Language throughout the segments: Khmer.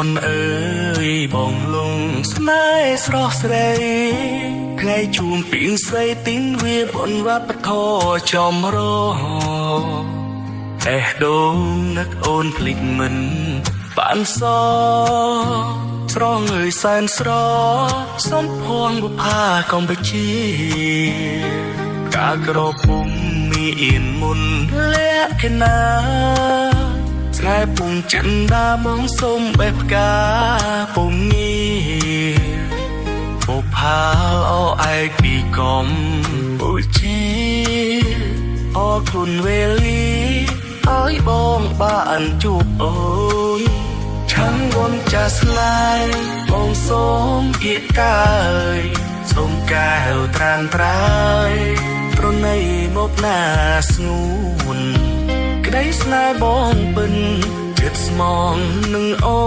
នអើយបងលងស្នេហ៍ស្រស់ស្រីថ្ងៃជួមពីងស្រីទីនវាបនវប្បធម៌ចំរអេះដូងនឹកអូនភ្លេចមិនបានសស្រងអើយសែនស្រសំភងបុផាកម្ពុជាកាក្រពុំមានមុនលក្ខណា ស្រែពុងចិន្តាបងសុំបេះផ្កាពុំងារបុផាអឯកពីកម្ពុជាអរគុណវេលាឲ្យបងបានជួបអូនឆាំងវនចាស់ស្នេហ៍បងសូមគៀកកាយសូមកែវត្រានត្រើយប្រណីមកណាស្ងួន ក្តីស្នេហ៍បងពិនចិត្តស្មងនឹងអូ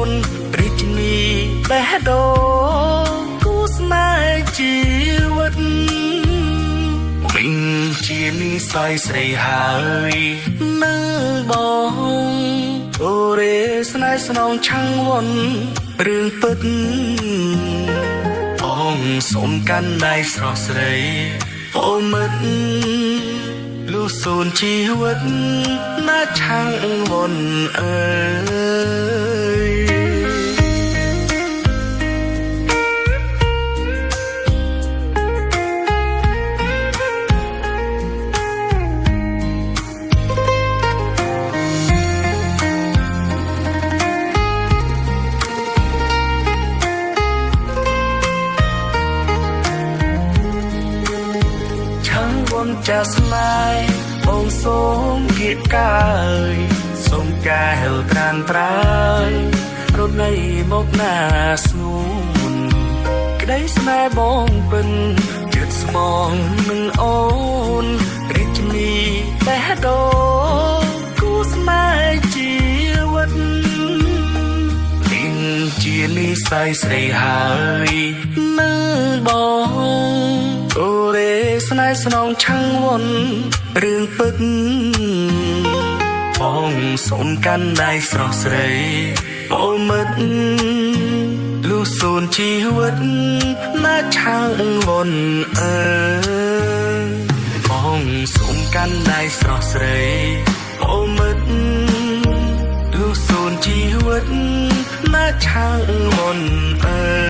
នរាជនីបេះដូងគូស្នេហ៍ជីវិតវិញជានិស័យស្រីហើយនឹងបងអូរេស្នេហ៍ស្នងឆាំងវនរឿងពិតបងសូមកាន់ដៃស្រស់ស្រីអូមិត្ត លុះសូនជីវិតណាឆាំងវនអើយឆាំងវនចាស់ស្នេហ៍បងសូមគៀកកាយសូមកែវត្រានត្រើយរត់នៃមកណាស្ងួនក្តីស្នេហ៍បងពិនចិត្តស្មងនឹងអូនរាជនីបេះដូងគូស្នេហ៍ជីវិត វិញជានិស័យស្រីហើយនឹងបងអូរេស្នេហ៍ស្នងឆាំងវនរឿងពិតបងសូមកាន់ដៃស្រស់ស្រីអូមិត្តលុះសូនជីវិតណាឆាំងវនអើយបងសូមកាន់ដៃស្រស់ស្រីអូមិត្ត លុះសូនជីវិតណាឆាំងមុនអើ